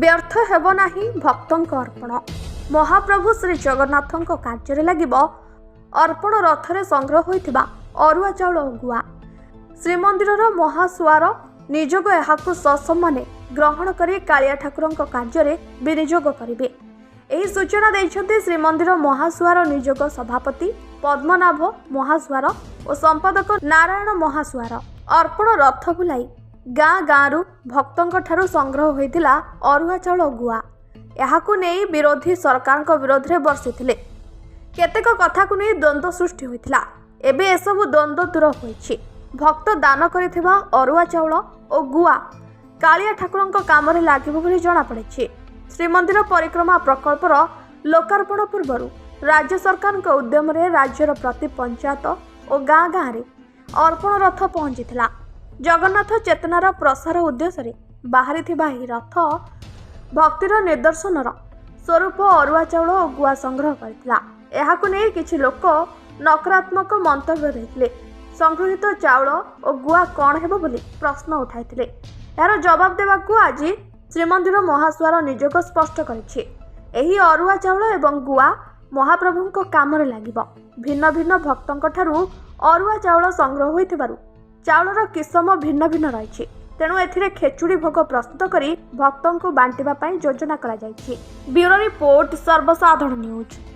ବ୍ୟର୍ଥ ହେବ ନାହିଁ ଭକ୍ତଙ୍କ ଅର୍ପଣ। ମହାପ୍ରଭୁ ଶ୍ରୀ ଜଗନ୍ନାଥଙ୍କ କାର୍ଯ୍ୟରେ ଲାଗିବ ଅର୍ପଣ ରଥରେ ସଂଗ୍ରହ ହୋଇଥିବା ଅରୁଆ ଚାଉଳ ଓ ଗୁଆ। ଶ୍ରୀମନ୍ଦିରର ମହାସୁଆର ନିଯୋଗ ଏହାକୁ ସସମ୍ମାନେ ଗ୍ରହଣ କରି କାଳିଆ ଠାକୁରଙ୍କ କାର୍ଯ୍ୟରେ ବିନିଯୋଗ କରିବେ। ଏହି ସୂଚନା ଦେଇଛନ୍ତି ଶ୍ରୀମନ୍ଦିର ମହାସୁଆର ନିଯୋଗ ସଭାପତି ପଦ୍ମନାଭ ମହାସୁଆର ଓ ସମ୍ପାଦକ ନାରାୟଣ ମହାସୁଆର। ଅର୍ପଣ ରଥ ବୁଲାଇ ଗାଁ ଗାଁରୁ ଭକ୍ତଙ୍କଠାରୁ ସଂଗ୍ରହ ହୋଇଥିଲା ଅରୁଆ ଚାଉଳ ଓ ଗୁଆ। ଏହାକୁ ନେଇ ବିରୋଧୀ ସରକାରଙ୍କ ବିରୋଧରେ ବର୍ଷିଥିଲେ। କେତେକ କଥାକୁ ନେଇ ଦ୍ୱନ୍ଦ୍ୱ ସୃଷ୍ଟି ହୋଇଥିଲା। ଏବେ ଏସବୁ ଦ୍ୱନ୍ଦ୍ୱ ଦୂର ହୋଇଛି। ଭକ୍ତ ଦାନ କରିଥିବା ଅରୁଆ ଚାଉଳ ଓ ଗୁଆ କାଳିଆ ଠାକୁରଙ୍କ କାମରେ ଲାଗିବ ବୋଲି ଜଣାପଡ଼ିଛି। ଶ୍ରୀମନ୍ଦିର ପରିକ୍ରମା ପ୍ରକଳ୍ପର ଲୋକାର୍ପଣ ପୂର୍ବରୁ ରାଜ୍ୟ ସରକାରଙ୍କ ଉଦ୍ୟମରେ ରାଜ୍ୟର ପ୍ରତି ପଞ୍ଚାୟତ ଓ ଗାଁ ଗାଁରେ ଅର୍ପଣ ରଥ ପହଞ୍ଚିଥିଲା। ଜଗନ୍ନାଥ ଚେତନାର ପ୍ରସାର ଉଦ୍ଦେଶ୍ୟରେ ବାହାରିଥିବା ଏହି ରଥ ଭକ୍ତିର ନିଦର୍ଶନର ସ୍ୱରୂପ ଅରୁଆ ଚାଉଳ ଓ ଗୁଆ ସଂଗ୍ରହ କରିଥିଲା। ଏହାକୁ ନେଇ କିଛି ଲୋକ ନକାରାତ୍ମକ ମନ୍ତବ୍ୟ ଦେଇଥିଲେ। ସଂଗୃହୀତ ଚାଉଳ ଓ ଗୁଆ କ'ଣ ହେବ ବୋଲି ପ୍ରଶ୍ନ ଉଠାଇଥିଲେ। ଏହାର ଜବାବ ଦେବାକୁ ଆଜି ଶ୍ରୀମନ୍ଦିର ମହାସୁଆର ନିଯୋଗ ସ୍ପଷ୍ଟ କରିଛି, ଏହି ଅରୁଆ ଚାଉଳ ଏବଂ ଗୁଆ ମହାପ୍ରଭୁଙ୍କ କାମରେ ଲାଗିବ। ଭିନ୍ନ ଭିନ୍ନ ଭକ୍ତଙ୍କଠାରୁ ଅରୁଆ ଚାଉଳ ସଂଗ୍ରହ ହୋଇଥିବାରୁ ଚାଉଳର କିସମ ଭିନ୍ନ ଭିନ୍ନ ରହିଛି। ତେଣୁ ଏଥିରେ ଖେଚୁଡ଼ି ଭୋଗ ପ୍ରସ୍ତୁତ କରି ଭକ୍ତଙ୍କୁ ବାଣ୍ଟିବା ପାଇଁ ଯୋଜନା କରାଯାଇଛି। ବ୍ୟୁରୋ ରିପୋର୍ଟ, ସର୍ବସାଧାରଣ ନ୍ୟୁଜ୍।